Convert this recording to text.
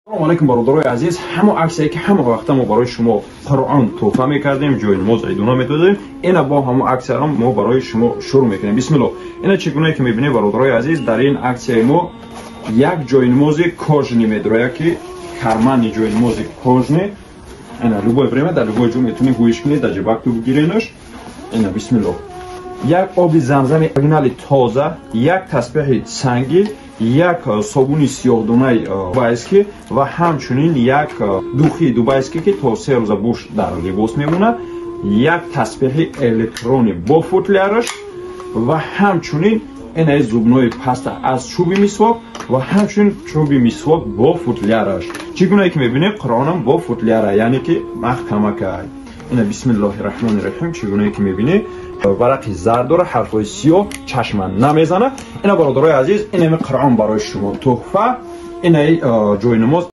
Салому алейкум, бародарои азиз. Ҳамо аксияе, ки ҳама вақта мо барои шумо Қуръон тӯҳфа мекардем, ҷои намоз айдона медодем, ина бо ҳамо аксияро мо барои шумо шурӯъ мекунем. Бисмилло. Ина, чӣ гунае ки мебинед, бародарои азиз, дар ин аксияи мо як ҷои намози кожаный медрояд, ки карманный ҷои намози кожаный. Ина, любое время, дар любой ҷо метавонӣ ҳуиш кунед, дар ҷибакту бигиренаш. Ина, бисмилло, як оби замзами оригинали тоза, як тасбеҳи сангӣ, як собуни сиёҳдонаи дубайский ва ҳамчунин як духи дубайский, ки то 3 рӯза буш дар либос мемонад, як тасбеҳи электронӣ бо футляраш ва ҳамчунин инаи зубной паста аз чӯби мисвок ва ҳамчунин чӯби мисвок бо футляраш. Чӣ гунае ки мебинед, Қуръонам бо футляра, яъне ки маҳкамакай. Ина, бисмиллоҳи раҳмони раҳим. Чӣ гунае ки мебинед, варақи зард дора, ҳарфҳои сиёҳ, чашма намезана. Ина, бародарои азиз, инами Қуръон барои шумо туҳфа, инаи ҷои намоз.